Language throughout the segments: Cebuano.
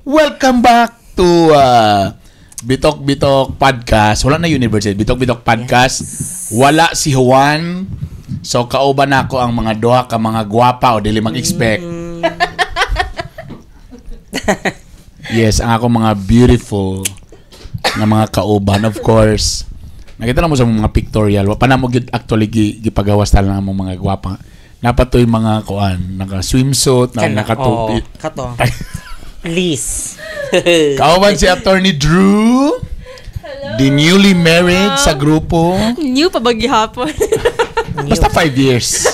Welcome back to Bitok Bitok Podcast. Wala na university. Bitok Bitok Podcast. Wala si Juan. So kauban nako ang mga duha ka mga gwapa o dili mag-expect. Yes, ang ako mga beautiful nga mga kauban, of course. Nakita na mo sa mga pictorial. Wa pa na mo gyud actually gipagawas ta lang ang mga gwapa. Napatoy mga kuan, naka swimsuit, na Kana, nakatupi. oh, kato. Please. Kauban si Attorney Drew. The newly married sa grupo. New pa ba gihapon? Basta 5 years.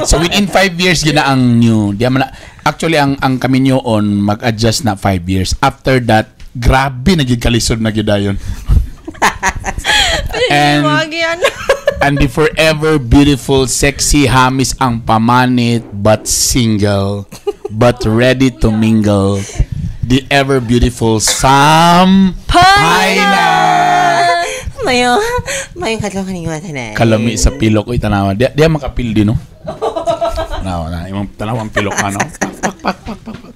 So within 5 years gina ang new. Di man actually ang kami new on mag-adjust na 5 years. After that, grabe na gyud kalisod na gyud dayon. Wag yan. And the forever beautiful, sexy hamis ang pamanit but single but ready to mingle. The ever beautiful Sam Paina. Mayo, mayo kadlaw kaninyo tanan. Kalami sa pilok oy, tanawa. Di makapil din, no. Tanawa na imong tanawang pilok ano. Pak pak pak pak pak.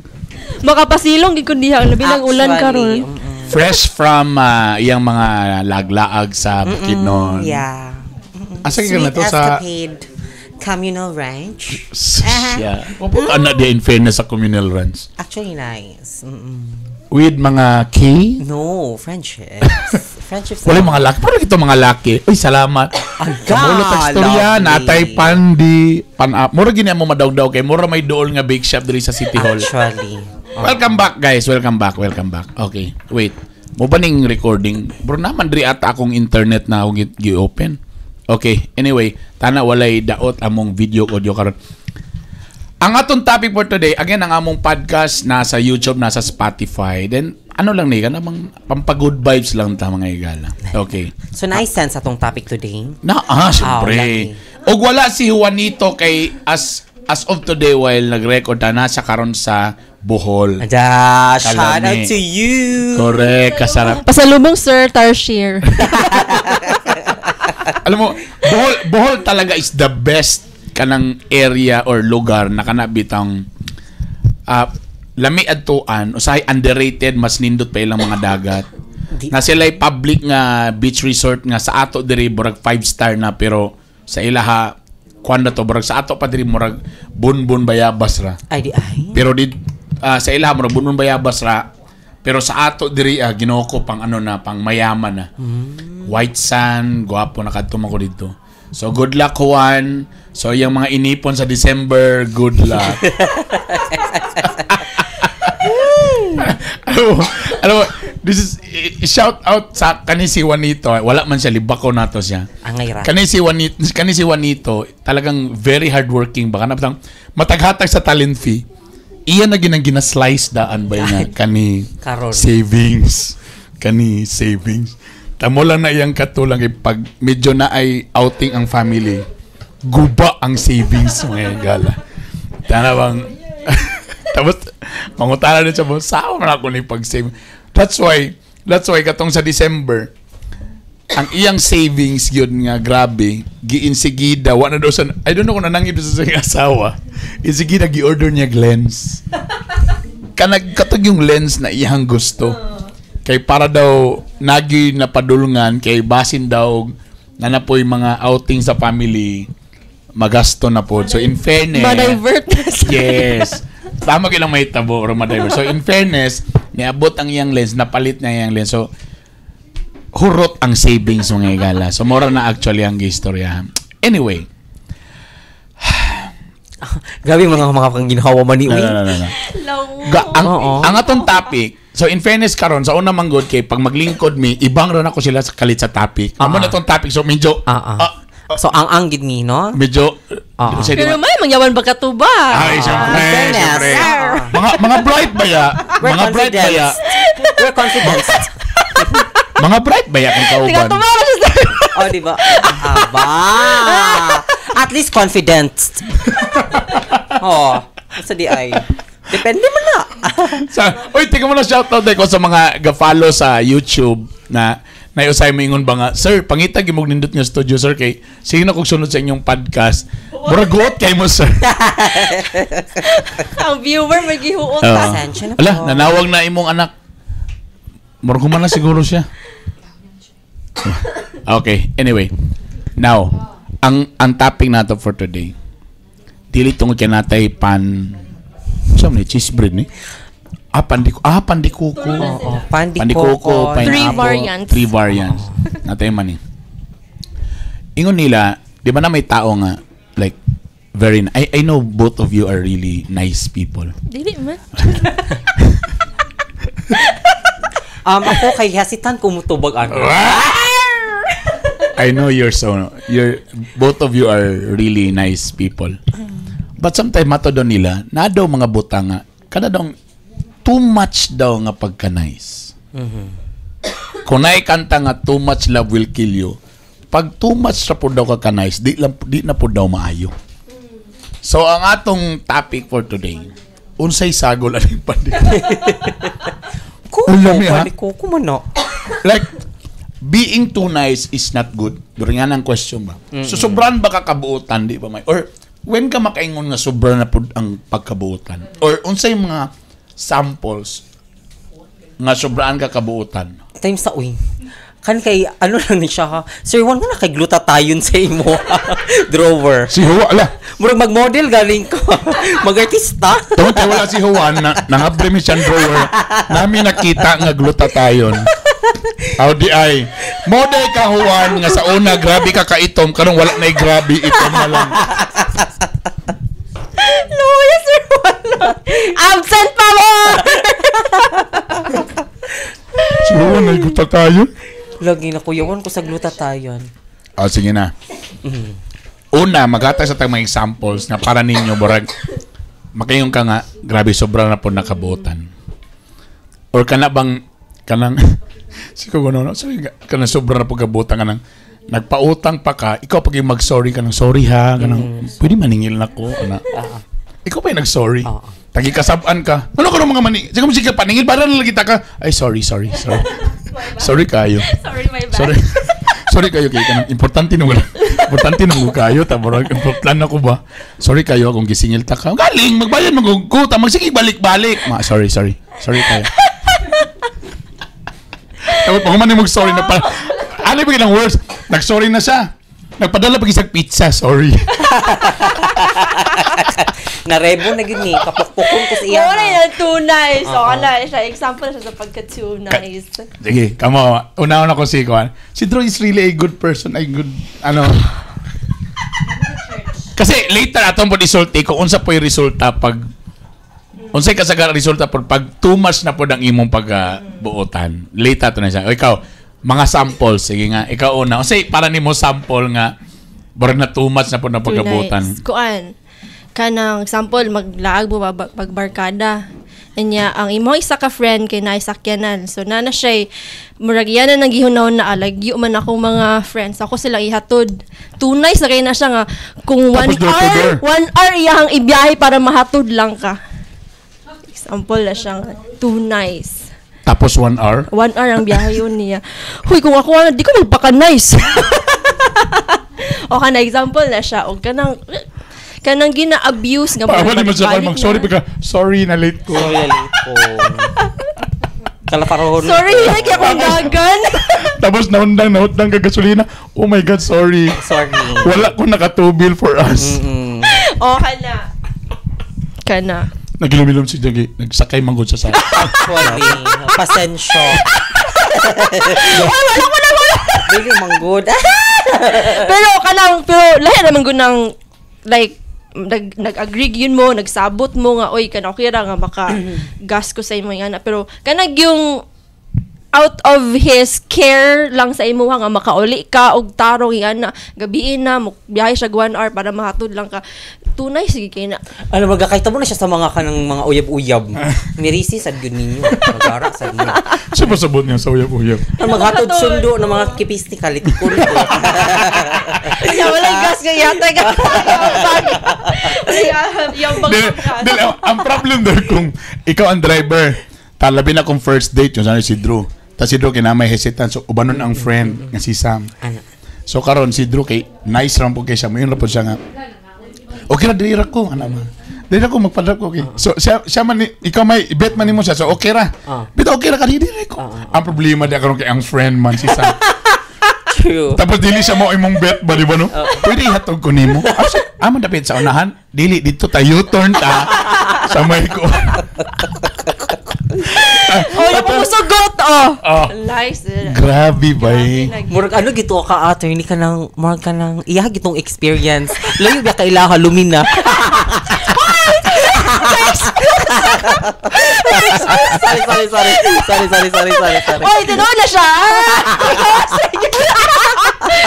Makapasilong gid kun diha labi lang ulan karon. Fresh from iyang mga laglaag sa Bukidnon. Yeah. Asa gyud na Sweet to sa Escapade Communal Ranch. Yeah. Opo, ana di, in fairness, sa communal ranch. Actually nice. With mga K? No, friendships. Friendships. Wala mga laki. Parang ito mga laki. Uy, salamat. Kamulo tag storya, lovely. Natay pandi, pan up. Mura gini mo madawdaw kay mura may dool nga bake shop diri sa City Hall. Actually. Oh. Welcome back, guys. Welcome back. Welcome back. Okay. Wait. Mo ba ning recording? Bro naman diri ata akong internet na akong gi-open. Okay. Anyway, tana walay daot among video audio karon. Ang atong topic for today, again, ang among podcast nasa YouTube, nasa Spotify. Then, ano lang ni, kanang pampa-good vibes lang ta, mga igala. Okay. So nice sense atong topic today. Na, ah, syempre. Oh, lucky. Og wala si Juanito kay as of today while nag-record ta, nasa karon sa Bohol. Ada, shout Kalami. out to you. Correct, kasarap. Pasalubong, sir, Tarshir. Alam mo, Bohol talaga is the best kanang area or lugar na kana bitang lami adtuan, usahay underrated, mas nindot pa ilang mga dagat. Na sila'y public nga beach resort nga sa ato diri murag 5 star na, pero sa ilaha kuan na to, murag sa ato pa diri murag Bonbon Bayabas ra. Ay, di ay. Pero di sa ilaha murag Bonbon Bayabas ra, pero sa ato diri Ginoo ko, pang ano na, pang mayaman na. White sand, gwapo na kadto man ko dito. So good luck, Juan. So yung mga inipon sa December, good luck. Alam mo, this is shout out sa kani si Juanito. Wala man siya, libako nato siya. Angay ra. Kani si Juanito, talagang very hardworking ba kana bitang mataghatag sa talent fee. Iya na ginang gina-slice daan ba nga kani Karon. savings. Kani savings. Tamo lang na iyang katulang kay pag medyo na ay outing ang family, guba ang savings, mga gala. Tana bang tapos mangutana din siya mo, sao man ako ni pag-save. That's why katong sa December, ang iyang savings yun nga grabe, giinsigida, wa na daw sa, I don't know kung nanangib sa iyang asawa, insigida gi-order niya lens. Kanag katong yung lens na iyang gusto. Kay para daw nagi napadulngan kay basin daw na napoy mga outing sa family, magasto na po. So in fairness, Ma-divert na siya. Yes. Tama kilang may tabo or ma-divert. So in fairness, niabot ang iyang lens, napalit na iyang lens. So hurot ang savings, mga igala. So mora na actually ang istorya. Anyway, Grabe mga pang ginhawa man ni no, uy. no. Ang, Oo. ang atong topic, so in fairness karon sa una man good kay pag maglingkod mi, ibang ra na ko sila sa kalit sa topic. Amo na tong topic, so medyo Ah, ah. So ang gid ni no? Medyo sa di Pero ba- may mangyawan ba katuba? Ay, syempre, Fairness. syempre. Mga bright ba ya? We're Mga bright ba ya? confident. We're confident. Mga bright ba ya kung kauban? Tingatuba ra siya, sir. Oh, di ba? Aba. At least confident. Oh, sa di ay. Depende man na. Sa, oy, tingnan mo na, shoutout ko sa mga ga-follow sa YouTube na Naay usay moingon ba nga, "Sir, pangita gyud mog nindot nga studio, sir, kay sige na kog sunod sa inyong podcast. Murag guot kay mo, sir." Ang viewer magihuot. Oo. Pasensya na po. Ala, nanawag na imong anak. Murag human na siguro siya. Okay, anyway. Now, ang topic nato for today. Dili tungod kay natay pan sa ni cheese bread ni. Ah, pan de coco. Oo, pan de Pan de coco, coco. pineapple. Three variants. Three variants. Natay man ni. Ingon nila, di ba na may tao nga like very I know both of you are really nice people. Dili man. Ako kay hesitant ko mutubag ano. I know you're so you're both of you are really nice people. But sometimes mato daw nila, na daw mga butang nga kada daw too much daw nga pagka-nice. Kung naay kanta nga "Too much love will kill you," pag too much ra pud daw ka ka-nice, di lang di na pud daw maayo. So ang atong topic for today, unsay sagol aning pan de Kuko, Ulami, ha? Pan de coco man no. Like being too nice is not good. Pero nga nang question ba? So sobran ba ka kabuotan, di ba may? Or when ka makaingon nga sobra na pud ang pagkabuotan? Or unsay mga samples nga sobraan ka kabuotan? Time sa uy. Kan kay ano lang ni siya ha. Sir Juan, nga na kay glutatayon sa imo drawer. Si Juan, ala, Murag mag-model galing ko. Mag-artista. Tungod kay wala si Juan, na, nangabre mi siyang drawer, namin nakita nga glutatayon. Aw di ay. Model ka, Juan, nga sa una grabe ka kaitom, karon wala na grabe, itom na lang. No, yes, sir. Wala. Absent pa mo! Si Juan ay glutatayon. Lagi na kuya Juan ko sa glutatayon. Oh, sige na. Una, maghatag sa tag mga examples na para ninyo, borag, makaingon ka nga, grabe, sobra na po nakabuotan. Or kana bang, kanang, si ko no, no, sorry, kanang sobra na po kabuotan, kanang, nagpautang pa ka, ikaw pag yung mag-sorry ka ng sorry ha, kanang, pwede maningil na ko, ana. Ikaw pa yung nag-sorry. Oo. Tagi kasab-an ka. Ano ka mga mani? Sige mo sige paningil para na lang kita ka. Ay, sorry, sorry, sorry. Sorry kayo. Sorry, my bad. Sorry. Sorry kayo kay kanang importante nung wala. Importante nung kayo ta murag plan ako ba. Sorry kayo kung gisingil ta ka. Galing magbayad mag ko ta magsige balik-balik. Ma, sorry, sorry. Sorry kayo. Tapos pag man mag sorry na pa. Ano ba ng words? Nag-sorry na siya. Nagpadala pag isang pizza, sorry. Narebo na gid ni kapukpukon ko sa iya. Mura na too nice. So, Oo. ano siya, example siya sa pagka too nice. Sige, kamo. Una-una ko si Kuan. Si Drew is really a good person, a good, ano. Kasi later atong po isulti kung unsa po'y resulta pag unsay kasagaran resulta po pag too much na po ang imong pagbuotan. Later to na siya. O ikaw, mga samples, sige nga, ikaw una. Unsay para nimo sample nga murag na too much na po na Too pagkabuotan? nice. Kuan, kanang example, maglaag mo ba pagbarkada. Anya, ang imo isa ka friend kay naay sakyanan. So, nana siya, murag yan na nanggihunaw na alagyo man akong mga friends. Ako silang ihatod. Too nice na kay na siya nga, kung one Tapos door to hour, door. 1 hour iyang ibiyahe para mahatod lang ka. Example na siya nga, too nice. Tapos 1 hour? 1 hour ang biyahe yun niya. Huy, kung ako, ano, di ko magpaka-nice. O kana example na siya. O kanang gina-abuse nga Pa, wala mo siya balik-balik mag-sorry na. pagka, sorry na late ko. Sorry, late ko. Kalaparoon. Sorry, hindi akong dagan. Tapos naundang ka gasolina. Oh my God, sorry. Sorry. Wala ko nakatubil for us. O kana. Kana. Nagilom-ilom si Jagi. Nagsakay manggod siya sa Actually, pasensya. Ay, wala ko na wala. Dili man good. Pero kanang pero lahi naman gud ng like nag-agree yun mo, nagsabot mo nga oy kana okay ra nga maka gas ko sa imo nga na. Pero kanag yung out of his care lang sa imuha nga makauli ka og tarong nga na gabiin na mo biyahe siya 1 hour para mahatod lang ka, tunay sige kay na. Ano magkakaita mo na siya sa mga kanang mga uyab-uyab. Mirisi sad gyud ninyo. Magara sad mo. Siya pasabot niya sa uyab-uyab. Ang maghatod sundo ng mga kipisti kalitikon ko. Kaya walay gas nga yata ka yung bag. Dili, ang problem doon kung ikaw ang driver, talabi na kung first date, yung sana si Drew. Tas si Drew kay na may hesitant, so ubanon ang friend nga si Sam. Ana. So karon si Drew kay nice ra po kay siya, moingon ra po siya nga, "Okay ra, diri ra ko, ana ma. Diri ra ko magpa-drop ko, okay." So siya siya man ikaw may bet man nimo siya, so okay ra. Bitaw okay ra ka, diri ko. Ang problema di karon kay ang friend man si Sam. True. Tapos dili siya mo imong bet ba, di ba, no? Pwede ihatog ko nimo. Ah, amo dapit sa unahan, dili dito ta, U-turn ta sa may ko. Oh, napamusugot, oh. Oh. Nice. Grabe ba eh. Murag ano gito ka, attorney, ka nang murag ka nang iya gitong experience. Layo ba ka ilaha lumina. Sorry, sorry, sorry. Sorry, sorry, sorry, sorry, sorry. Oy, tinuod na siya. Sige.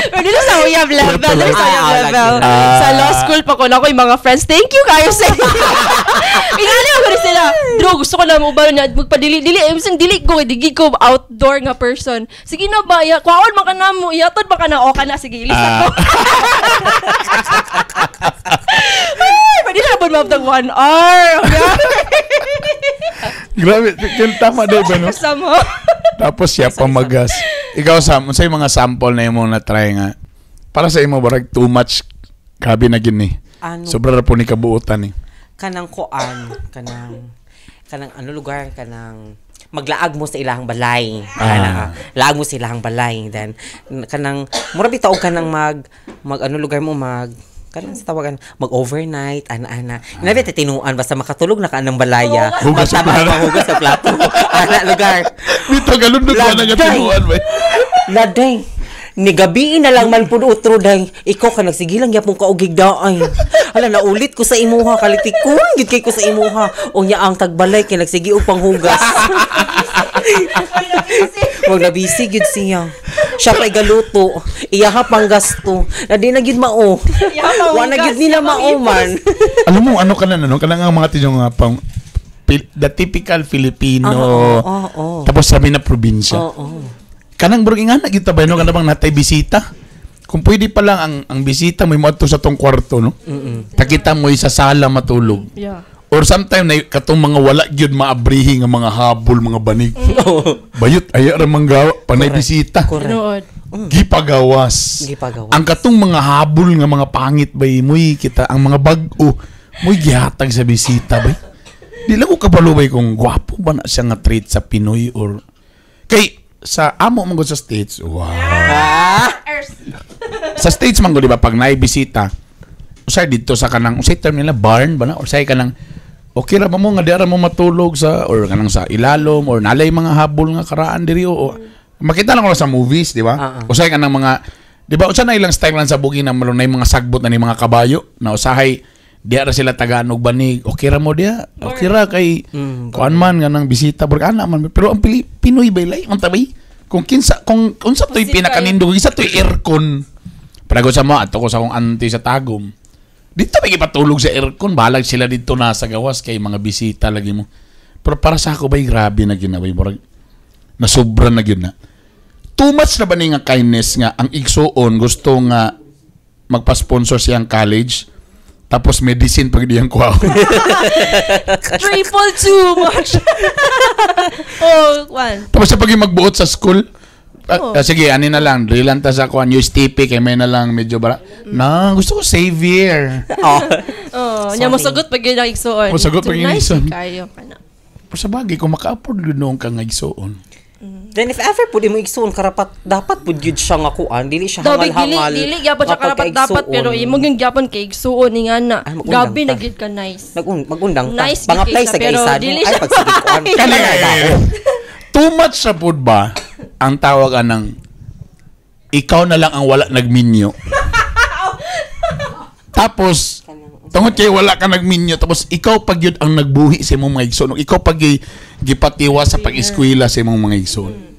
Pero dito sa uyab level, dito sa uyab level. Sa law school pa ko na ako yung mga friends. Thank you kayo sa inyo. Ingali ako rin sila. "Drew, gusto ko na mo ba niya magpadili dili eh bisan dili ko digi ko outdoor nga person. Sige na ba, ya, kwaon man ka na mo, iyatod ba ka na o ka na, sige, ilis ako." Ay, pwede na ba mabtag 1 hour? Grabe, tama di ba, no? Kasama. Tapos siya pamagas. Ikaw, Sam, unsay mga sample na imo na try nga para sa imo barag too much, grabe na gini? Ano? Sobra ra po ni kabuotan ni. Kanang kuan, kanang ano lugar, kanang maglaag mo sa ilahang balay. Kanang, laag mo sa ilahang balay, then kanang mura bitaw kanang mag mag ano lugar mo, mag kanang sa tawagan mag overnight, ana ana. Inabi tinuan basta makatulog na ka anang balaya. Hugas sa Magtaba plato. pa hugas sa plato. Ana lugar. Dito galundog ka na nga Lagday. tinuan ba. Laday. Ni gabi na lang man pud utro day. Ikaw ka nagsigilang yapon ka og higdaay. Hala, naulit ko sa imuha, kalitikon gid kay ko sa imuha. Unya ang tagbalay kay nagsigi og panghugas. Wag nabisi gyud siya. Siya pa'y galuto. Iya ha panggasto. Na di na gyud mao. Iya panghugas, Wa na gyud nila iya mao man. Alam mo ano ka na no, kanang ang mga tinyong nga pang the typical Filipino. Oo, oo, oo. Tapos sabi na probinsya. Kanang burg ingana gyud ta ba, no, kanang bang natay bisita. Kung pwede pa lang ang bisita mo moadto sa tong kwarto, no. Takita mo sa sala matulog. Or sometime na katong mga wala gyud maabrihi nga mga habol, mga banig. Bayot aya ra manggawa panay bisita. Correct. Tinuod. Gipagawas. Gipagawas. Ang katong mga habol nga mga pangit bay moy kita ang mga bag-o moy gihatag sa bisita bay. Di lang ko kabalo bay kung gwapo ba na siya nga treat sa Pinoy or kay sa amo man gud sa States. Wow. Sa States man gud, di ba, pag naay bisita usay dito sa kanang usay term nila barn ba na or usay kanang okay ra ba mo nga di ra mo matulog sa or kanang sa ilalom or nalay mga habol nga karaan diri o makita lang ko lang sa movies, di ba? Usay kanang mga, di ba, usa na ilang style lang sa bugi na malunay mga sagbot na ni mga kabayo na usahay diya ra sila tagaan og banig, okay ra mo diya, okay ra kay kuan man nga nang bisita burg ana man. Pero ang Pinoy bay lay ang tabi kung kinsa kung unsa to'y Pusit pinakanindog isa to'y aircon. Parago sa mo ato ko sa akong auntie sa Tagum dito may gipatulog sa aircon, balag sila dito nasa gawas kay mga bisita lagi mo. Pero para sa ako bay grabe na ginaway, murag nasobra na gyud na. Too much na ba ni nga kindness nga ang igsuon gusto nga magpa-sponsor siyang college tapos medicine pag diyang kuha? Triple too much. Oh, one. Tapos sa pag magbuot sa school, sige, ani na lang, dili lang ta sa kuan USTP kay may na lang medyo bara. Na, gusto ko Xavier. Oh. Oh, Sorry. nya mosagot pag yun ang igsuon. Mosagot pag Too yun ang nice igsuon. kayo ka na. Pero sa bagay, kung maka-afford yun noong kang igsuon. Then if ever pud imo igsuon karapat dapat pud gyud siya nga kuan, dili siya Dabi dili hangal-hangal. dili gyapon siya nga karapat dapat pagkaigsuon. pero imo gyud gyapon kay igsuon ni nga na. Ay, magundang Gabi ta. na gyud ka nice. Magundang ta. Nice gyud Pang-apply kay sa siya, pero gaisado. dili Ay siya pagsige kuan. Kani, too much sa food ba ang tawag anang ikaw na lang ang wala nagminyo? Tapos, tungod kay wala ka nagminyo, tapos ikaw pag yun ang nagbuhi sa imong mga igsoon. Ikaw pag gipatiwa sa pag-eskwela sa imong mga igsoon.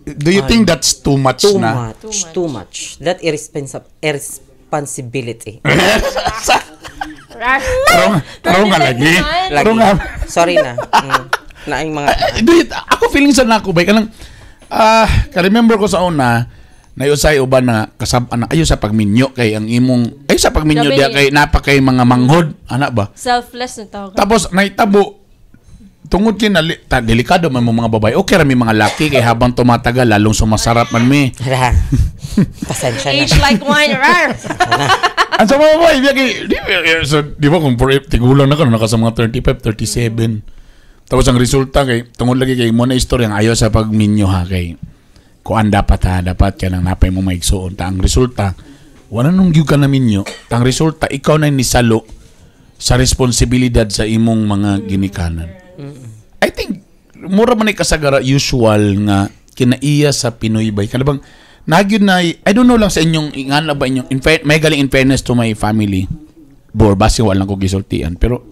Do you think that's too much Too na? much, too much. That irresponsibility. Tarong nga lagi. Lagi. Tarong nga. Sorry na. Naing mga Do you, ako feeling sa nako ba kanang ka-remember ko sa una nayusay uban na kasab ana ayo sa pagminyo kay ang imong ayo sa pagminyo Grabe diya ni- kay napa kay mga manghod ana ba. Selfless na tawag. Tapos naitabo Tungod kay ta, delikado man mo mga babae. Okay ra mi mga laki kay habang tumatagal lalong sumasarap man mi. Hala. Pasensya na. Age like wine, rar. Ang sa mga babae, biya kay, di, so, di ba kung for, tigulang na ka, naka sa mga 35, 37. Tapos ang resulta kay, tungod lagi kay mo na istorya, ang ayaw sa pagminyo ha, kay, kuan dapat ha, dapat ka nang napay mo maigsuon. Ta ang resulta, wala nung gyud ka na minyo, ta ang resulta, ikaw na nisalo sa responsibilidad sa imong mga ginikanan. I think, mura man ay kasagara usual nga kinaiya sa Pinoy bay. Kana bang, nagyud na, I don't know lang sa inyong, nga na ba inyong, may galing, in fairness to my family, bor, basi wala lang ko gisultian, pero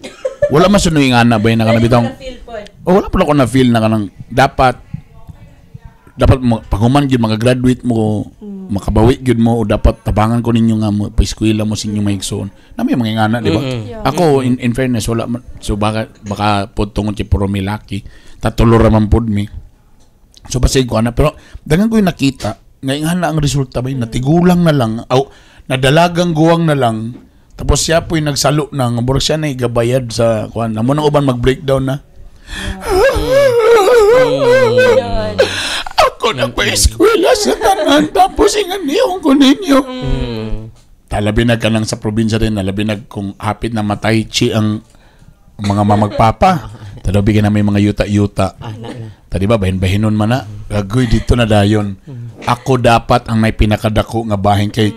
wala man sunoy nga na ba na kanang bitong, oh, wala pa ako na feel na kanang dapat dapat mo paghuman gyud makagraduate mo, makabawi gyud mo, o dapat tabangan ko ninyo nga mo paeskwela mo sa inyong maigsoon na may mga ingana, di ba? Yeah. Ako, in fairness, wala man. So baka pod tungod kay puro mi laki, tatulo ra man pod mi, so basig ko ana, pero daghan ko yung nakita nga ingana ang resulta ba, natigulang na lang aw nadalagang guwang na lang, tapos siya po'y nagsalo na nga murag siya na igabayad sa kuan na mo nang uban mag-breakdown na, "Ako na pa eskwela sa tanan, tapos inganihon ko ninyo." Talabi na ka lang sa probinsya rin, nalabi na kung hapit na matay chi ang mga mamagpapa. Talabi ka na may mga yuta-yuta. Ah, na, na. Ta di ba, bahin-bahinon man na. Gagoy dito na dayon. "Ako dapat ang may pinakadako nga bahin kay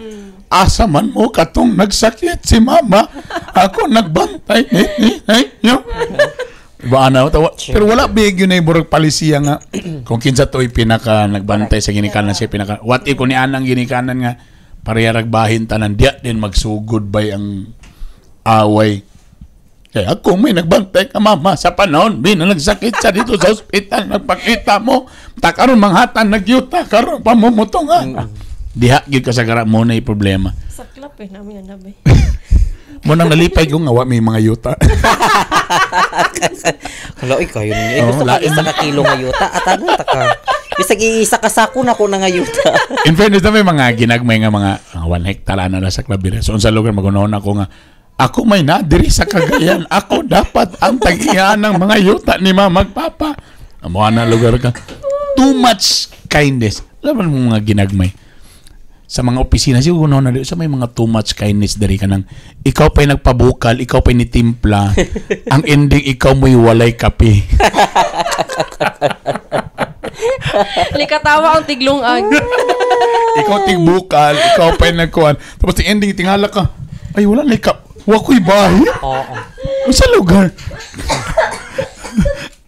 asa man mo katong nagsakit si mama. Ako nagbantay ni ni ni. Ba ana tawa. Pero wala big yun ay murag palisiya nga kung kinsa to'y pinaka nagbantay sa ginikanan siya pinaka. What if kung ni anang ginikanan nga parehas bahin tanan, diya din magsugod bay ang away. Kaya ako may nagbantay ka mama sa panahon bin na nagsakit siya dito sa ospital, nagpakita mo ta karon manghatan nagyuta karon pamumutong ha. Diha gyud kasagara mo na problema. Saklap eh, namin ang nabi. Mo nang nalipay ko nga wa may mga yuta. Hala, oy, kayo ninyo. Eh, Oo, gusto ka lain. isa ka kilo nga yuta. At ano ta ka? Bisag iisa ka sako na ko na nga yuta. In fairness na may mga ginagmay nga mga 1 hectare na na sa Claveria. So unsa lugar magunahon ako nga ako may na diri sa Cagayan. Ako dapat ang tagiyan ng mga yuta ni mama magpapa. Amo na lugar ka. Too much kindness. Alam mo mga ginagmay sa mga opisina siguro na sa may mga too much kindness diri ka nang ikaw pa'y nagpabukal, ikaw pa'y nitimpla, ang ending ikaw mo'y walay kape. Likatawa ang tiglungag. Ikaw tigbukal, ikaw pa'y nagkuhan, tapos the ending tingala ka ay wala na kap wa ko'y bahay. Oo. Sa lugar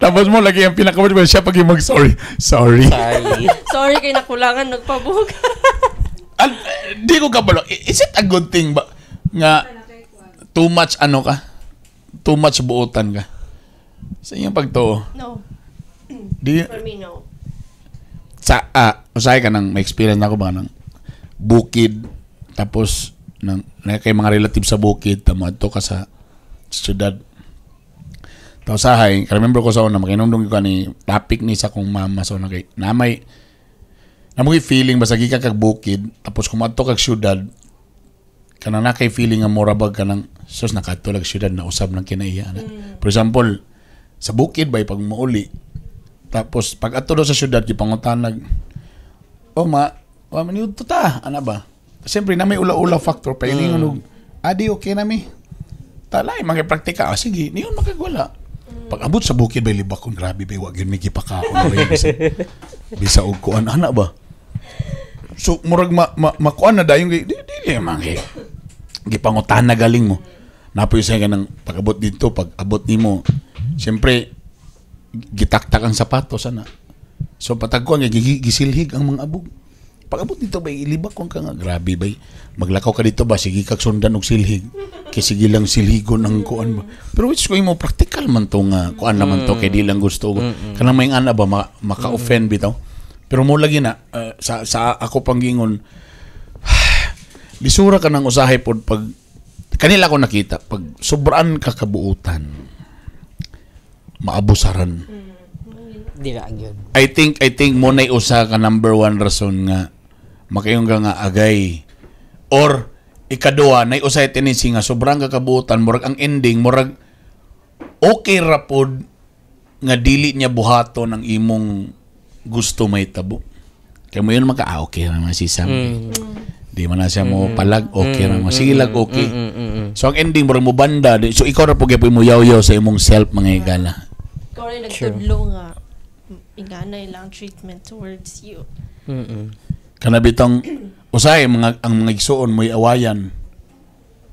tapos mo lagi ang pinaka siya pag mag sorry sorry. Sorry. Sorry kay nakulangan nagpabukal. Di ko kabalo. Is it a good thing ba nga too much ano ka? Too much buotan ka? Sa iyong pagtuo. No. Di For me, no. Sa usahay ka nang may experience na ako ba ng bukid, tapos nang na kay mga relative sa bukid tamo adto ka sa syudad. Tapos sahay, remember ko sa una makinumdum ko ni topic ni sa kong mama sa una kay na may namoy feeling basta gikan kag bukid tapos kumadto kag syudad, kanang na kay feeling nga mura bag kanang sus nakadto lag syudad na usab ng kinaiya na. For example, sa bukid bay pag muuli tapos pag adto daw sa syudad gipangutan nag, "Oh ma, wa man yun ta ana ba?" Siyempre na may ula-ula factor pa mm. Og adi okay na mi talay mga praktika, ah, sige niyon makagwala. Pag abot sa bukid bay libakon, grabe bay wa gyud may gipakaon bay bisa, bisa og kuan ana ba. So murag ma, ma, makuan na dayon kay di dili man kay gipangutan na galing mo. Napoy sa ng pag-abot dito, pag abot nimo, siyempre gitaktak ang sapatos ana. So patagkuan kay gisilhig ang mga abog. Pag abot dito bay ilibak ka nga grabe bay. Maglakaw ka dito ba sige kag sundan og silhig. Kay sige lang silhigon ang kuan ba. Pero which ko mo practical man to nga kuan naman to kay di lang gusto ko. Kanang may ana ba maka-offend bitaw. Pero mo lagi na sa ako panggingon lisura ka ng usahay pod pag kanila ko nakita pag sobraan ka kabuutan maabusaran. Di na yun. I think mo na'y usa ka number one rason nga makayon ka nga agay or ikaduha nay usay tendency nga sobrang kakabutan murag ang ending murag okay ra pod. Nga dili niya buhaton ang imong gusto mahitabo. Kaya mo yun maka, ah, okay naman si Sam. Di man na siya mo palag, okay ra mo. Sige lang, okay. So ang ending, murag mo banda. So ikaw ra po gyapon mo yaw-yaw sa imong self, mga higala. Ikaw rin nagtudlo nga ingana ilang treatment towards you. Kana bitong usay mga ang mga igsuon mo'y awayan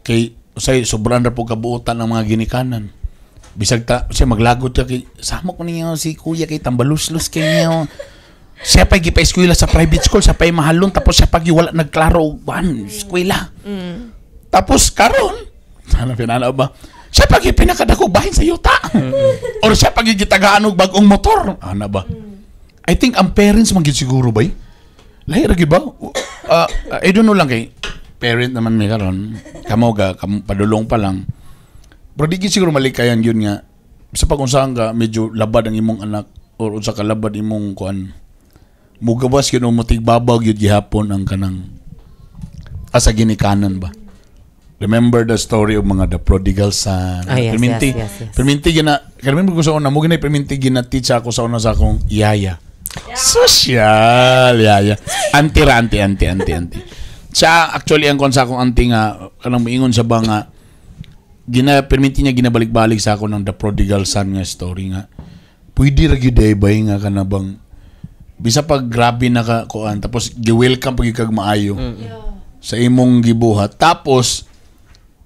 kay usay sobran ra po kabuotan ang mga ginikanan. Bisag ta usay maglagot ka kay samo ko niyo si kuya kay tambaluslos kay niyo. Siya pa gipa-eskwela sa private school, siya pa'y mahalon, tapos siya pag wala nagklaro og kuan eskwela. Tapos karon, sana pinana ba? Siya pag pinakadako bahin sa yuta. Or siya pag gitagaan og bag-ong motor. Ana ba? I think ang parents man gyud siguro bay. Lahi ra gyud ba? I don't know lang kay parent naman mi karon. Kamo ga kam, padulong pa lang. Pero di gyud siguro malikayan yun nga sa pag unsahan ka medyo labad ang imong anak or unsa ka labad imong kuan, mugawas gyud o mutigbabaw gyud gihapon ang kanang asa ginikanan ba. Remember the story of mga the prodigal son? Ah, yes, Perminti, yes. Perminti gina, remember ko sa una, mo gina perminti gina teach ako sa una sa akong yaya. Social, yaya. Auntie ra, auntie, auntie, auntie, auntie. Siya, actually, ang kon sa akong auntie nga, kanang moingon sa ba nga, gina, perminti niya ginabalik-balik sa ako ng the prodigal son nga story nga. Pwede ra gyud ay bay nga kana bang, bisa pag grabe na ka kuan, tapos gi-welcome pag kag maayo sa imong gibuhat. Tapos,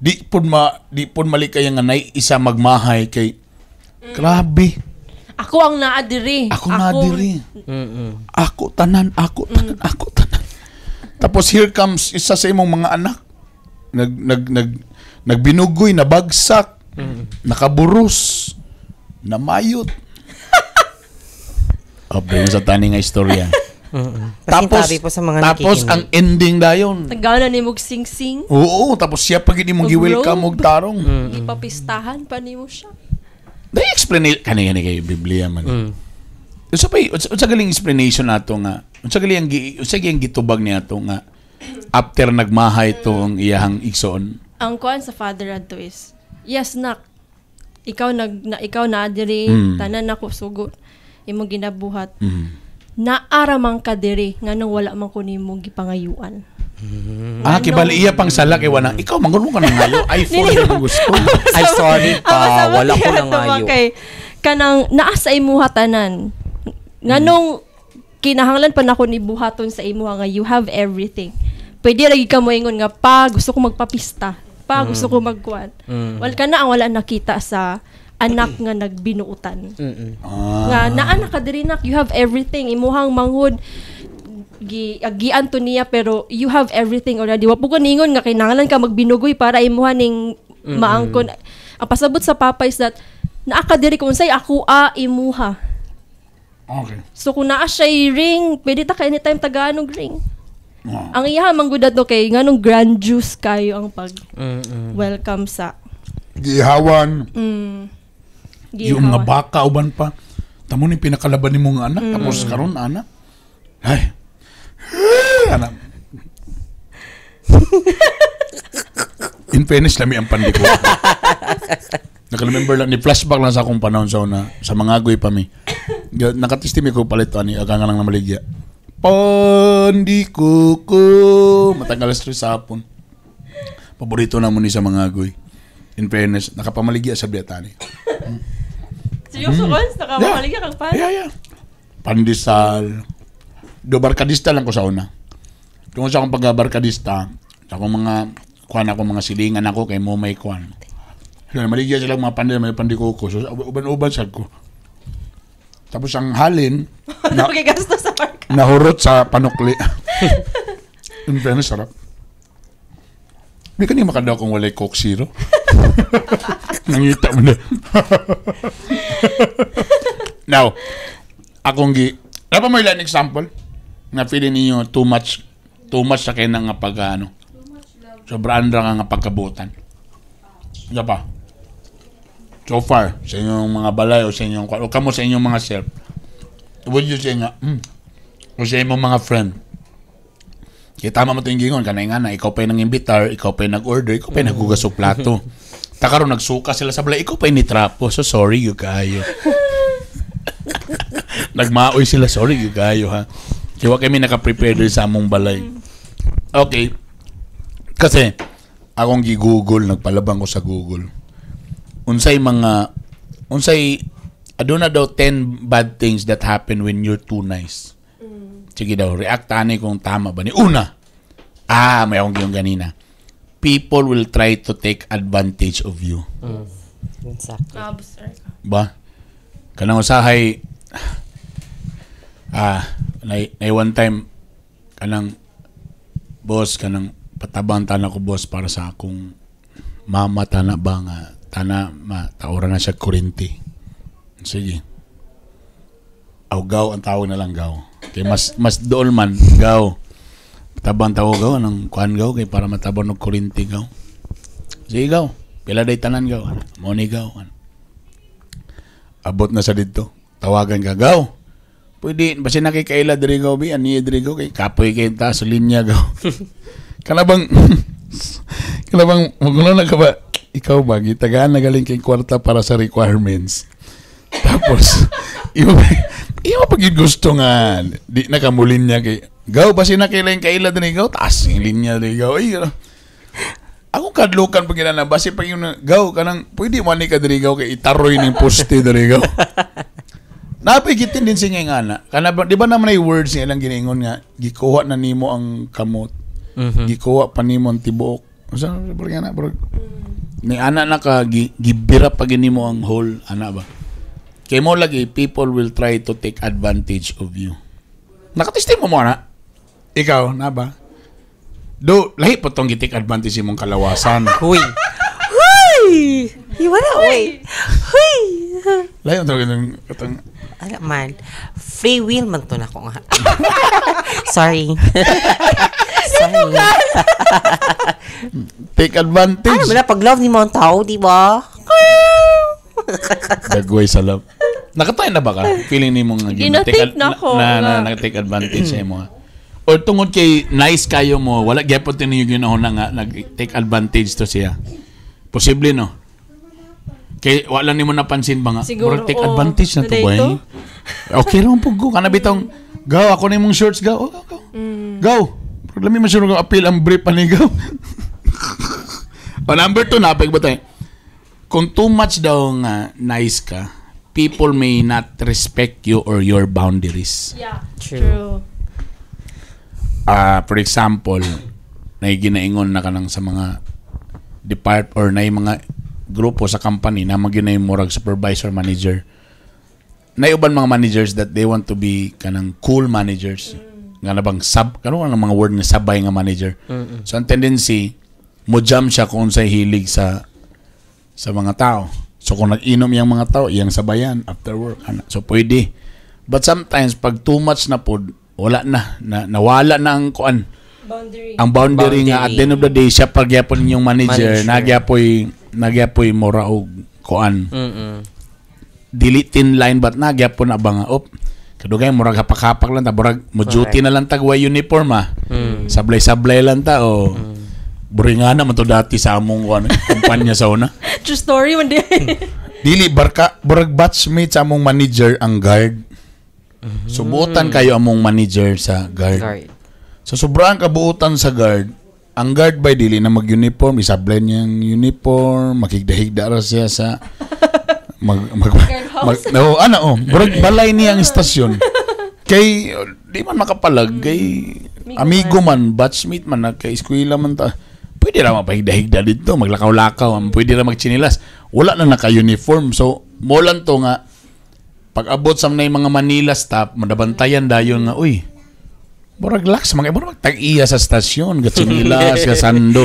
di pud malikay nga nay isa magmahay kay grabe. Ako ang naa diri. Ako naa diri. Ako tanan, ako tanan, ako tanan. Tapos here comes isa sa imong mga anak. Nag nag nag nagbinugoy, nabagsak, nakaburus, namayot. Update sa tani nga istorya. Tapos Pasintabi po sa mga tapos nakikinig. Ang ending dayon. Tagana ni mog sing-sing. Oo, tapos siya pag hindi mong Og gi-welcome robe. og tarong. Ipapistahan pa nimo siya. Dai explain kani kani kay Biblia man. Unsa pa unsa galing explanation nato nga unsa galing gitubag niya ato nga after nagmahay to ang iyahang igsoon? Ang kuan sa father adto is, "Yes nak, ikaw nag na, ikaw na diri, tanan nako sugot imong ginabuhat. Naara man ka diri nganong wala man ko nimo gipangayuan?" Ah, kibali iya pang sala kay wala. Ikaw mangun mo ka nang ngayo, iPhone na gusto. Ay, sorry pa. Ang Wala ko niya nangayo. ato ba kay kanang naa sa imuha tanan. Nganong kinahanglan pa nako ni buhaton sa imuha nga you have everything? Pwede lagi ka moingon nga, "Pa, gusto ko magpapista. Pa, gusto ko magkuan." Wal kana ang wala nakita sa anak nga nagbinuutan. Nga naa na ka diri nak, you have everything. Imuhang manghud gi agian to niya, pero you have everything already. Wa po ko ningon nga kinahanglan ka magbinugoy para imuha ning maangkon. Ang pasabot sa papa is that naa ka diri kung unsay ako a imuha. So kung naa siya ring, pwede ta ka anytime tagaan og ring. Ang iyaha manggudad no kay nganong grand juice kayo ang pag welcome sa Gihawan yung mga gihawan. baka uban pa. Tamo ni pinakalaban nimo nga anak tapos karon anak. Ay. Anak. In fairness, lami ang pandiko. Naka-remember lang, ni flashback lang sa akong panahon sa una, sa mga agoy pa mi. Nakatistimi ko palit ani, aga nga lang na maligya. Pandiko ko. Matag alas 3 sa hapon. Paborito na mo ni sa mga agoy. In fairness, nakapamaligya sa biyatani. Seryoso, Cons? Nakamaligya kang pan? Yeah. Pandesal. Do barkadista lang ko sa una. Tungkol sa akong pagkabarkadista, sa akong mga kuan ako, mga silingan ako kay mo may kuan. So, maligya sila mga pandesal, may pandikoko. So, uban-uban sad ko. Tapos ang halin, na, Okay, gasto sa barka. nahurot sa panukli. In fairness, sarap. Di ka ni makadaw kung walay Coke Zero. Nangita mo na. Now, akong gi... Dapat mo ilan example na feeling ninyo too much sa kaya nga pag ano. Sobrang ra nga pagkabutan. Isa pa. So far, sa inyong mga balay o sa inyong, o kamo sa inyong mga self, would you say nga, o sa inyong mga friend, kaya tama mo ito yung gingon, kanay nga na, ikaw pa yung nang-imbitar, ikaw pa yung nag-order, ikaw pa yung naghugas og plato. Ta karon nagsuka sila sa balay, ikaw pa yung nitrapo. So sorry, you kayo. Nagmaoy sila. Sorry, gyud kayo ha. Kaya wa kami naka-prepare diri sa among balay. Okay. Kasi, akong gi-Google, nagpalabang ko sa Google. Unsay, aduna daw 10 bad things that happen when you're too nice. Sige daw, react ani kung tama ba ni. Una, may akong giyong ganina. People will try to take advantage of you. Exactly. Ah, booster ka. Ba? Kanang usahay nay one time kanang, "Boss, kanang patabang tana ko, boss, para sa akong mama tana ba nga tana ma taora na siya kuryente." Sige. Aw, gaw, ang tawag na lang gaw. Kay mas mas dool man gaw. "Patabang tawo gaw nang kuan gaw kay para matabang og kuryente gaw." "Sige gaw. Pila day tanan gaw?" "Mo ni gaw." Abot na sa didto. Tawagan ka, "Gaw. Pwede, basin na kay kaila diri gaw, bi, ani diri gaw, kay kapoy kay ta sa linya gaw." Kana bang, magulo na ka ba, ikaw ba, gitagaan na galing kay kwarta para sa requirements. Tapos, imo pag yun gusto nga, di na ka linya kay, "Gaw, basin na kay kaila diri gaw, taas yung linya diri gaw." Ay, ano. Ako kadlukan pag ginana, basi pag yun, "Gaw, kanang, pwede mo ni ka diri gaw, kay itaroy ning poste diri gaw." Napay gitin din siya nga na. Kana ba, di ba naman ay words nga ilang giningon nga, gikuha na nimo ang kamot, gikuha pa nimo ang tibuok. Unsa ba nga na, bro? Ni ana na ka gibira pa gini mo ang whole ana ba. Kay mo lagi people will try to take advantage of you. Nakatesting mo mo ana? Ikaw na ba? Do lahi po tong gi-take advantage imong kalawasan. Huy. Huy! Wala, uy. Huy! Lahi ang tawag itong katong Ala man. Free will man to nako nga. Sorry. Sorry. Take advantage. Ano ba na pag love ni mo ang tao, di ba? Dagway sa love. Nakatry na ba ka? Feeling nimo nga Gina-take na ako, na, nga. Na, take advantage sa imo. Or tungod kay nice kayo mo, wala gyapon tinyo ginahon na nga nag-take advantage to siya. Posible, no? Kay wala nimo napansin ba nga? Siguro, Murag take oo. advantage na to Naday ba? to? Eh? Okay lang po go. Kana bitong gaw ako na imong shorts gaw. Oh, gaw, gaw. Gaw. Problema mo siya appeal ang brief ani gaw. O number 2 na ba tayo? Kung too much daw nga nice ka, people may not respect you or your boundaries. Yeah. True. True. Ah, for example, nay ginaingon na kanang sa mga depart or nay mga grupo sa company na maginay murag supervisor, manager. Nay uban mga managers that they want to be kanang cool managers. Nga na bang sub kano ang mga word nga sabay nga manager. So ang tendency mo jam siya kung unsay hilig sa mga tao. So kung nag-inom yung mga tao, iyang sabayan after work. Ana. So pwede. But sometimes pag too much na pod, wala na, na nawala na ang kuan. Boundary. Ang boundary, nga at the end of the day siya pagyapon yung manager, Manager. Nagyapoy mora og kuan. Dili thin line but nagyapon na ba nga op. Kadugay murag hapak-hapak lang ta, murag mo duty na lang tag way uniform ah. Sablay-sablay lang ta o. Buringa na man to dati sa among kuan kumpanya sa una. True story man di. Dili barka murag batchmate sa among manager ang guard. So buotan kayo among manager sa guard. Guard. So sobrang kabuutan sa guard, ang guard by dili na mag-uniform, isablay niyang uniform, makigdahigda ra siya sa mag mag, mag no, ano oh, murag balay niya ang istasyon. Kay di man makapalag kay amigo man, batchmate man, na kay eskwela man ta. Pwede ra mapahigda-higda dito, maglakaw-lakaw, pwede ra magtsinilas. Wala na naka-uniform. So, mo lang to nga pag abot sa mga Manila stop, madabantayan dayon nga, uy, murag lax, mga murag tag-iya sa stasyon, gatsinilas, gasando.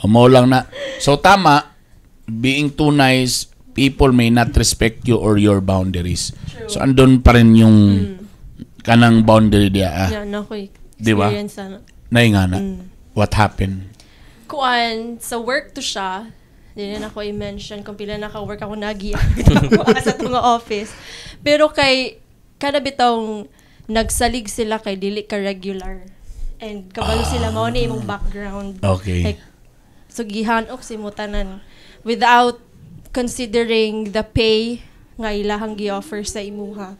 O mo lang na. So tama, being too nice, people may not respect you or your boundaries. So andun pa rin yung kanang boundary diya ah. Yeah, no ko Di ba? experience ana. Naingana. What happened? Kuan, sa work to siya, di na ako i-mention kung pila na ka-work ako nagi sa tunga office. Pero kay, kada bitong nagsalig sila kay dili ka regular. And kabalo sila mao ni imong background. Like, so gihanok si mo tanan without considering the pay nga ilahang gi-offer sa imuha.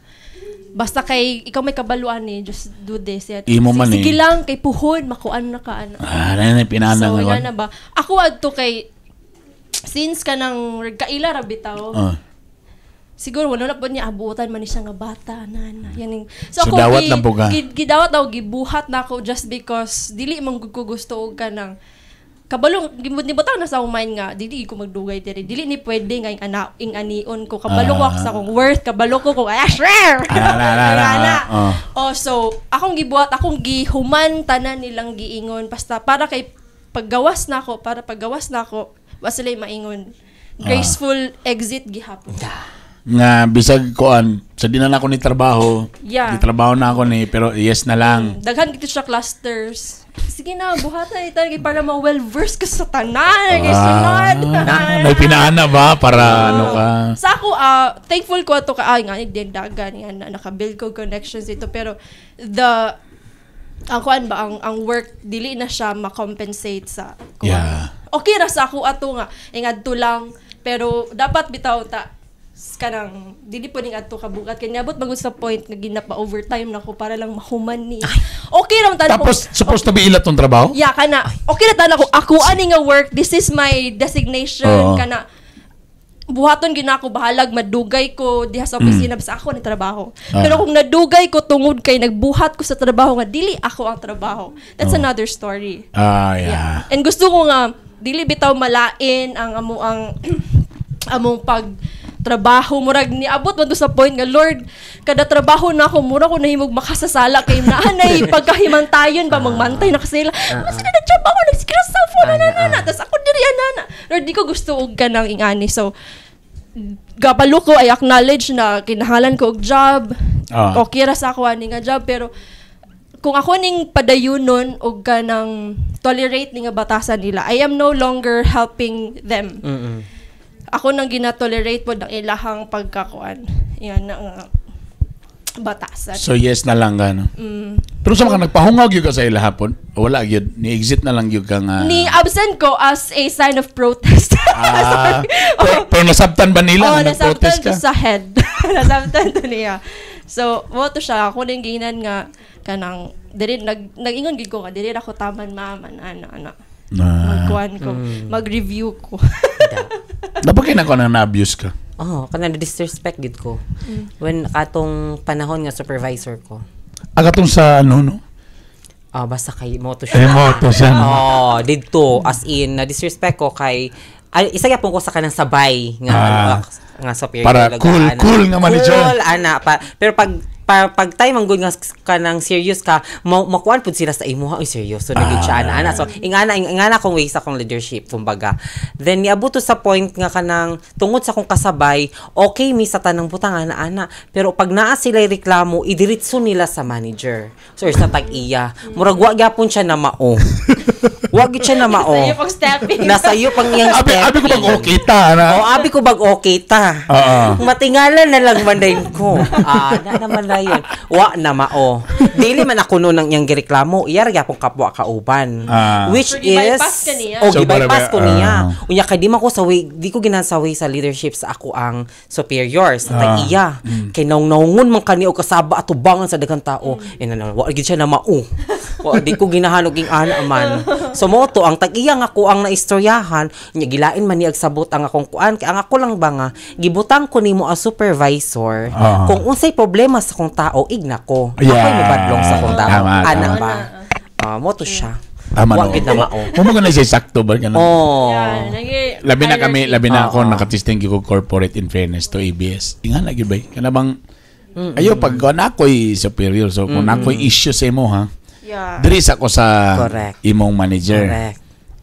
Basta kay ikaw may kabaluan ni, just do this. Yeah. Imo man Sige eh. lang kay puhon makuan na ka ano. Ah, na pinana So nga. nga na ba? Ako adto kay since kanang kaila ra bitaw. Siguro wala na po niya abutan man ni siya nga bata na na. Yan yung, So, dawat lang po ka? Gidawat daw, gibuhat na ako just because dili man gud ko gusto og kanang kabalo gimud ni butang na sa akong mind nga dili ko magdugay diri, dili ni pwede nga ing ana ing anion ko, kabalo ko ako sa akong worth, kabalo ko kung ah sure. Ah, na, na, na, Ana. ah. Oh, so akong gibuhat, akong gihuman tanan nilang giingon basta para kay paggawas na ako, para paggawas na ako wa sila maingon, graceful exit gihapon. Nga bisag kuan sa di na ako ni trabaho. Di trabaho na ako ni, pero yes na lang. Daghan gito siya clusters. Sige na, buhatan ito kay para ma well versed ka sa tanan kay sunod. May pinaana ba para ano ka? Sa ako, thankful ko ato ka ay nga din dagan yan na naka-build ko connections dito, pero the ang kuan ba, ang work dili na siya ma-compensate sa kuan. Okay ra sa ako ato nga ingadto lang, pero dapat bitaw ta kanang dili po ning adto kabugat kay niabot magud sa point nga ginapa overtime na ko para lang mahuman ni. Okay ra man tanan ko. Tapos supposed to be ila tong trabaho? Yeah, kana. Okay na tanan ko. Ako ani nga work, this is my designation kana buhaton gina ako, bahalag madugay ko diha sa opisina, basta ako ni trabaho. Pero kung nadugay ko tungod kay nagbuhat ko sa trabaho nga dili ako ang trabaho, that's another story. And gusto ko nga dili bitaw malain ang amo ang among pag trabaho, murag niabot man to sa point nga, Lord, kada trabaho na ako mura ko nahimog makasasala kay naanay pagkahimantayon ba, magmantay na kasi sila, mas na nagtrabaho, nagsikira sa cellphone na na na na, tas ako diri ana na, Lord, di ko gusto og kanang ingani. So gabalo ko, I acknowledge na kinahanglan ko og job. Okay ra sa ako ani nga job, pero kung ako ning padayunon og kanang tolerate ni nga batasan nila, I am no longer helping them. Ako nang gina-tolerate po ang ilahang pagkakuan. Yan na nga batasan. So yes na lang gano. Pero sa mga nagpahungag gyud ka sa ila hapon, wala gyud ni exit na lang gyud ka nga. Ni absent ko as a sign of protest. Ah, Sorry. pero nasabtan ba nila Oh, nga nag-protest nasabtan to ka? sa head. Nasabtan to niya. So, mo to siya. Ako din ginan nga kanang diri nag ingon gid ko nga diri ra ko taman, ma'am, ano ano ano. Na. Magkuan ko, mag-review ko. Dapat kay nako na na-abuse ka. Oh, kana disrespect gid ko. When katong panahon nga supervisor ko. Agatong sa ano, no? Ah, basta kay mo to siya. Eh, mo to siya, no? Oh, didto as in na disrespect ko kay ay, isa gyapon ko sa kanang sabay nga ano, nga superior Para talaga, cool, ana. Cool nga manager. Cool ana pa, pero pag time ang good nga kanang serious ka, makuan pud sila sa imuha, uy, seryoso na gyud siya, ana ana. So ingana akong way sa akong leadership kumbaga. Then niabot to sa point nga kanang tungod sa akong kasabay, okay mi sa tanang butang ana ana, pero pag naa sila reklamo, idiretso nila sa manager, so or sa tag-iya. Murag wa gyapon siya na mao, wa gyud siya na mao. Sa iyo pag stepping. Nasa iyo pang iyang Abi ko stepping. bag okay ta na. Oh, abi ko bag okay ta. Matingala na lang man din ko. Ah, na naman na yun. Wa na mao. Dili man ako noon ang iyang gireklamo. Iya ra gyapon kapwa kauban. Which So, is gi-bypass ka niya. Oh, So, gi-bypass ko niya. Unya kay di man ko sa way, di ko ginahan sa way sa leadership sa ako ang superior sa tag-iya. Kay naong-naungon man kani og kasaba atubangan sa daghang tao. Eh na wa gid siya na mao. Wa di ko ginahan og ing ana man. So mo to ang tag-iya nga ko ang naistoryahan, nya gilain man ni sabot ang akong kuan kay ang ako lang ba nga gibutang ko nimo as supervisor kung unsay problema sa akong tao, igna ko. Ako'y mobadlong sa akong tao. Tama, Ana tama. ba? Ah, mo to siya. Tama Wa no. gid na mao. Mo mo na siya sakto ba ganun? Oh. Yeah, Labi na kami, labi na ako Oo. nakatesting ko corporate, in fairness to ABS. Inga na gyud bay. Kana bang ayo pag kung ako'y superior, so kung ako'y issue sa imo ha, diri sa ko sa imong manager.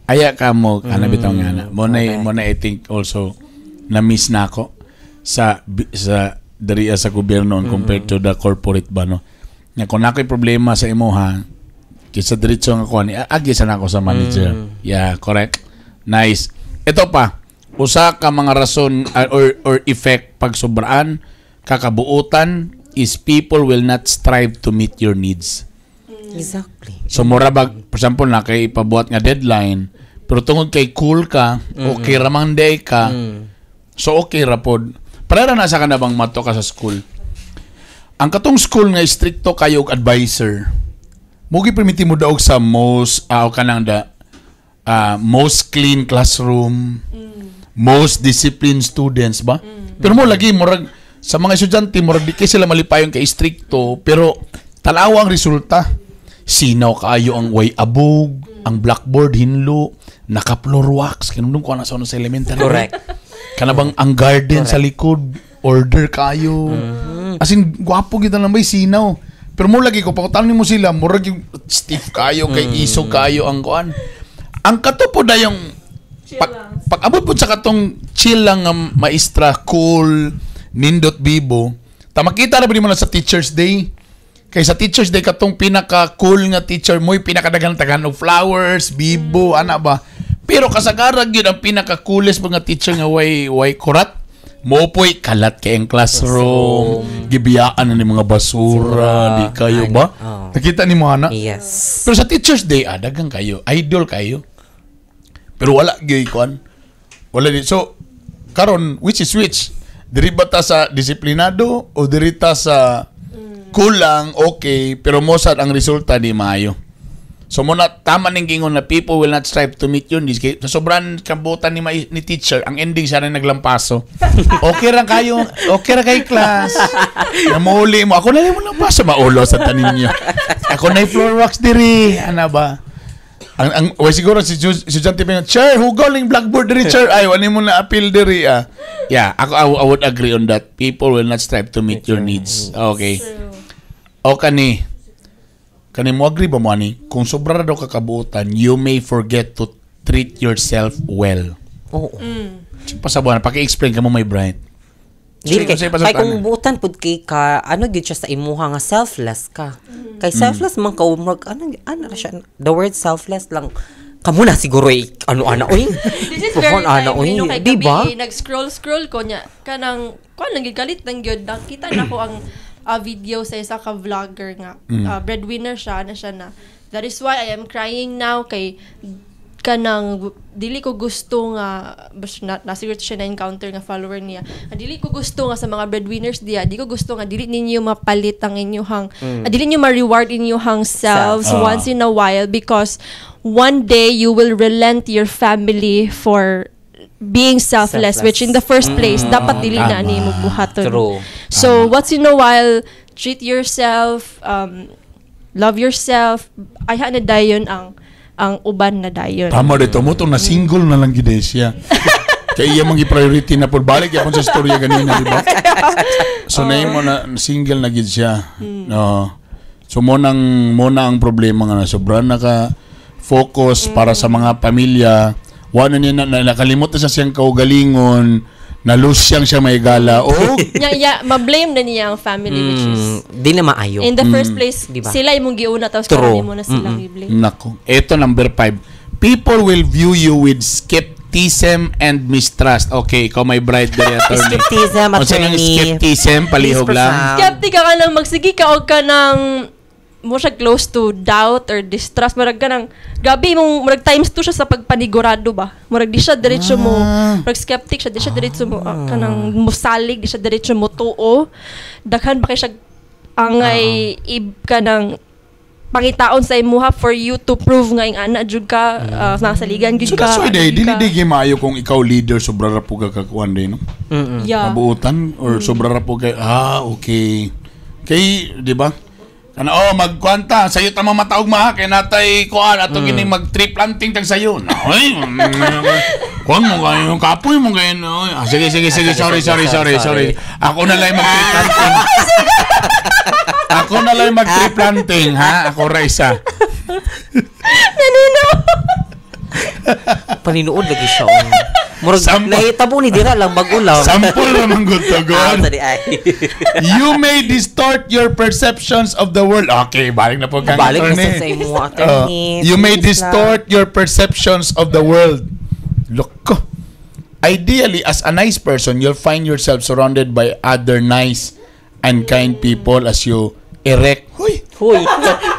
Aya ka mo kana bitaw nga na. Mo na I think also na miss na ako sa diri sa gobyerno compared to the corporate ba, no. Nga kung ako'y problema sa imo ha, kaysa diretso nga kuan, agi sa nako sa manager. Yeah, correct. Nice. Ito pa, usa ka mga rason or effect pag sobraan kakabuutan is people will not strive to meet your needs. So mura bag, for example, na kay ipabuhat nga deadline, pero tungod kay cool ka, okay ra man day ka, so okay ra pod. Para na sa ka na bang mato ka sa school. Ang katong school nga stricto kayo og advisor. Mugi permiti mo daog sa most kanang da most clean classroom, most disciplined students ba? Pero mo lagi murag sa mga estudyante, murag di kay sila malipayon kay stricto, pero tanawa ang resulta. Sinaw kaayo ang way abog, ang blackboard hinlo, naka-floor wax. Kinumdum ko na sa elementary. Correct. Kana bang ang garden sa likod, order kayo. As in, gwapo kita lang may sinaw. Pero mo lagi ko, pakutan mo sila, murag yung stiff kayo, kay iso kayo ang kuan. Ang kato po na yung, pag, pag abot po sa katong chill lang nga maestra, cool, nindot bibo, ta makita na ba mo na sa Teacher's Day? Kay sa Teacher's Day, katong pinaka-cool nga teacher mo, pinakadagan tagan og flowers, bibo, ana ba? Pero kasagaran yun ang pinaka-coolest mga teacher nga way kurat. Mopoy kalat kay ang classroom, gibiyaan na ni mga basura, di kayo ba? Oo. Nakita ni mo ana? Yes. Pero sa Teacher's Day, dagang kayo, idol kayo. Pero wala gyud kuan. Wala di. So karon, which is which? Diri ba ta sa disiplinado o diri ta sa kulang, okay, pero mosad ang resulta di maayo? So mo na tama ning gingon na people will not strive to meet you needs. Kay sa sobran kabutan ni teacher, ang ending siya na naglampaso. Okay ra kayo, okay ra kay class. Namuli mo, ako na lang mo lampaso maulo sa tanin niyo. Ako na floor wax diri, ana ba? Ang well, siguro si John Tipin, "Chair, hugaw ling blackboard diri, chair." Ay, wala mo na appeal diri ah. Yeah, ako I would agree on that. People will not strive to meet your needs. Okay. O kani mo agree ba mo ani? Kung sobra ra daw kakabutan, you may forget to treat yourself well. Oo. Pasabuan, paki-explain ka mo may Brian. Dili kay, Sige, pasabtan kay kung na. buutan pud kay ka, ano gyud siya sa imuha nga selfless ka. Kay selfless man ka, murag ano ano ra siya, the word selfless lang kamo na siguro eh, ano ana oy. This is very Ana timely oy, no kay di ba? gabi, nag-scroll scroll ko niya kanang kuan lang gyud, kalit lang gyud, nakita na ko ang video sa isa ka vlogger nga breadwinner siya na siya na, "That is why I am crying now kay kanang dili ko gusto nga basta na siguro siya na encounter nga follower niya nga dili ko gusto nga sa mga breadwinners diya, di ko gusto nga dili ninyo mapalit ang inyuhang dili ninyo ma-reward inyuhang selves once in a while because one day you will relent your family for being selfless, Selfless. which in the first place dapat dili na Tama. Ni mo buhaton." True. So once in a while, treat yourself, love yourself. Ay na dayon ang uban na dayon. Tama dito mo na single na lang gid siya. Kaya iya mang priority na po balik yapon sa storya ganina, di ba? So na mo na single na gid siya. No. So mo na ang problema nga na sobra naka focus para sa mga pamilya. Wa na niya na nakalimot na sa siyang kaugalingon, na lose siyang siya may gala. Oh, Nya ya, ma-blame na niya ang family, which is Di na maayo. In the first place, Di ba? Sila imong giuna tapos True. karon mo na silang i-blame. Nako. Ito number 5. People will view you with skepticism and mistrust. Okay, ikaw may bright diri, attorney. Skepticism, Unsa nang attorney. skepticism? Palihog Please lang. profound. Skeptic ka nang magsige ka og ka ng mo siya close to doubt or distrust, murag ka nang grabe mong murag times two siya sa pagpanigurado ba, murag di siya diretso mo, murag skeptic siya, di siya diretso mo kanang musalig, di siya diretso mo tuo, daghan ba kay siya angay ib kanang pangitaon sa imuha for you to prove nga ing ana jud ka, nasaligan gid So ka that's why ano day, jud dili ka. di gyud maayo kung ikaw leader, sobra ra po ka kakuan day, no? Yeah. Kabuutan or sobra ra po kay okay. Kay, di ba? Kana oh magkwanta sayo ta mamataog maha kay natay kuan ato gining mag tree planting tag sayo. Ay, kuan mo kayo kapoy mo kayo no. Ah, sige sige sige, sorry sorry sorry sorry. Ako na lang mag tree planting. Ako na lang mag tree planting ha. Ako ra isa. Paninuod lagi siya. Oh. Murag nahitabo ni dira lang bag-o lang. Sample ra man gud to Ah, God. sorry, ay. You may distort your perceptions of the world. Okay, balik na po kang Balik na attorney. sa imo, attorney. You may Please distort your perceptions of the world. Loko. Ideally, as a nice person, you'll find yourself surrounded by other nice and kind people as you erect. Huy! Huy,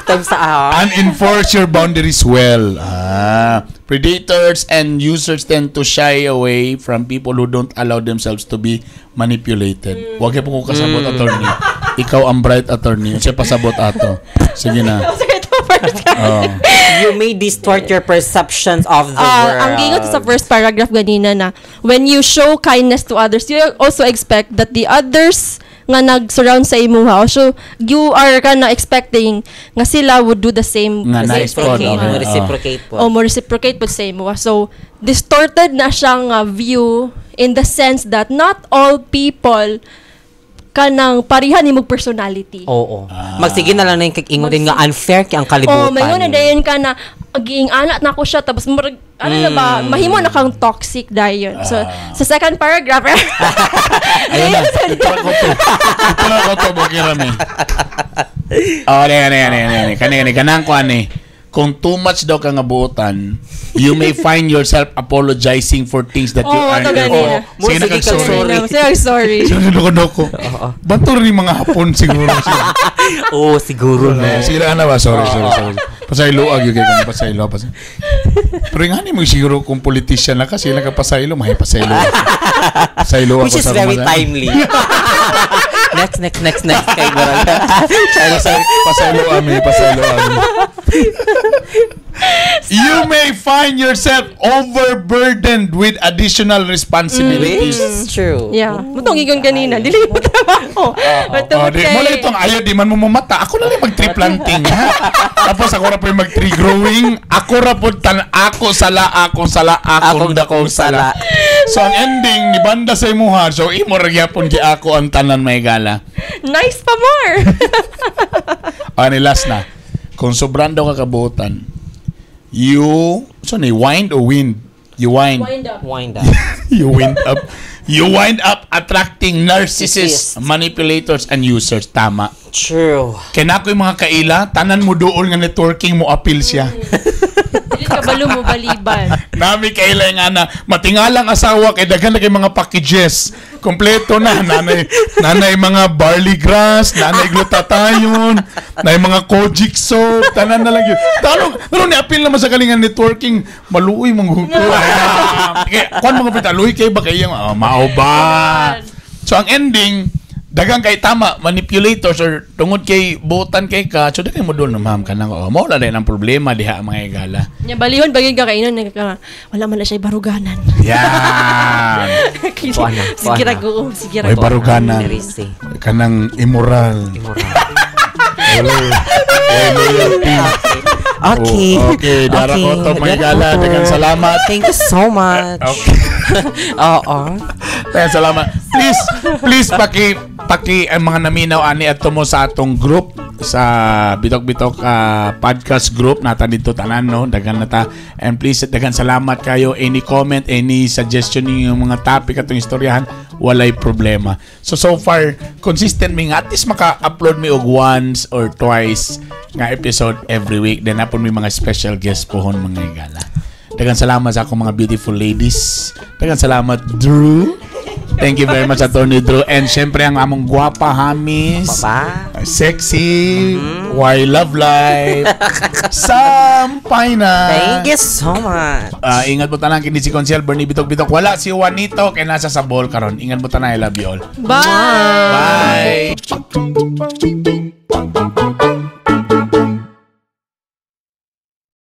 time sa ah. And enforce your boundaries well. Ah, predators and users tend to shy away from people who don't allow themselves to be manipulated. Huwag kayo po kung kasabot, attorney. Ikaw ang bright, attorney. Siya pasabot ato. Sige na. Sige, ito first. Oh. You may distort your perceptions of the Ah, world. ang giingon sa first paragraph ganina na when you show kindness to others, you also expect that the others nga nag-surround sa imuha, so you are kana expecting nga sila would do the same. Nga nice pod, Reciprocate. okay. Mo reciprocate po. O mo reciprocate pod sa imuha. So distorted na siyang view in the sense that not all people kanang parihan nimong personality. Oo. Magsige na lang na yung kag-ingon din nga unfair kay ang kalibutan. Oh, may na dayon ka na giing anak na ko siya, tapos murag ano na ba, mahimo na kang toxic dayon. So sa second paragraph, Ayun na. Ito na ko to. Ito na ko to. Bukirami. Oh, ne, ne, ne, ne, ne. Kani, kani, kanang ko ani. Kung too much daw ka nga buotan, you may find yourself apologizing for things that you Oo, aren't ito your ganina. fault. Mo, Sige na sige kag kag sorry. sorry. Sorry. Sorry. Sige na ko. Bato rin mga Hapon siguro. Oo, siguro no. Sige na ba? Sorry, sorry, sorry. Pasaylo ag yun kay pasaylo pasaylo. Pero nga ni mo siguro kung politician na kasi ka pasaylo, mahay pasaylo. Pasaylo ako Which is sa very mga- timely. Next, next, next, next kay Barang. Pasaylo ami, pasaylo ami. You may find yourself overburdened with additional responsibilities. Which is true. Yeah. Mutong ingon ganina, dili mo trabaho. But Oh, di, mula itong ayaw, di man mo mamata. Ako na lang mag-tree planting, ha? Tapos ako ra po yung mag-tree growing. Ako ra po tan ako sala, ako sala, akong Akong dakong sala. So ang ending, ni banda sa imuha. So imo ra gyapon gi ako ang tanan may gala. Nice pa more. Ani last na. Kung sobran daw ka kabuotan, you, so ni wind o wind? You wind. Wind up. Wind up. You wind up. You wind up attracting narcissists, Narcissists. manipulators, and users. Tama. True. Kaya na ako yung mga kaila, tanan mo doon nga networking mo appeal siya. Dili ka balo mo baliban. Nami kaila nga na matingalang asawa kay daghan na kay mga packages. Kompleto na nanay nanay mga barley grass, nanay glutathione, nanay mga kojic soap, tanan na lang yun. Tanong, tanong ni appeal naman sa kalingan networking, maluoy mong huko. Kaya kuan mga pita, luoy kay ba kay iyang oh, mao ba? So ang ending, dagang kay tama manipulators or tungod kay buotan kay ka, so daghan mo doon ma'am kanang oh, mao na din ang problema diha mga igala. Nya balihon bagay ka kainon nagka wala man na siya baruganan. Yan. Kuha na, kuha Sige na. ra go, sige ra May go. baruganan. Nerisi. Kanang immoral. Immoral. Oy, loyalty. Okay. Oh, okay, dara ko to, mga gala. Daghang salamat. Thank you so much. Okay. Oo. Daghang salamat. Please, please paki paki ang mga naminaw ani adto mo sa atong group sa Bitok Bitok podcast group nata dito tanan no, daghan na ta, and please daghan salamat kayo. Any comment, any suggestion ninyo mga topic atong istoryahan, walay problema. So so far consistent mi nga at least maka-upload mi og once or twice nga episode every week. Then apon mi mga special guest pohon, mga igala. Daghan salamat sa akong mga beautiful ladies. Daghan salamat, Drew. Thank you very much, Attorney Drew. And syempre ang among gwapa hamis. Baba. Sexy. Why love life. Sampay na. Thank you so much. Ah, ingat mo tanan, kini si Consiel Bernie Bitok Bitok. Wala si Juanito kay nasa sa ball karon. Ingat mo tanan. I love you all. Bye. Bye.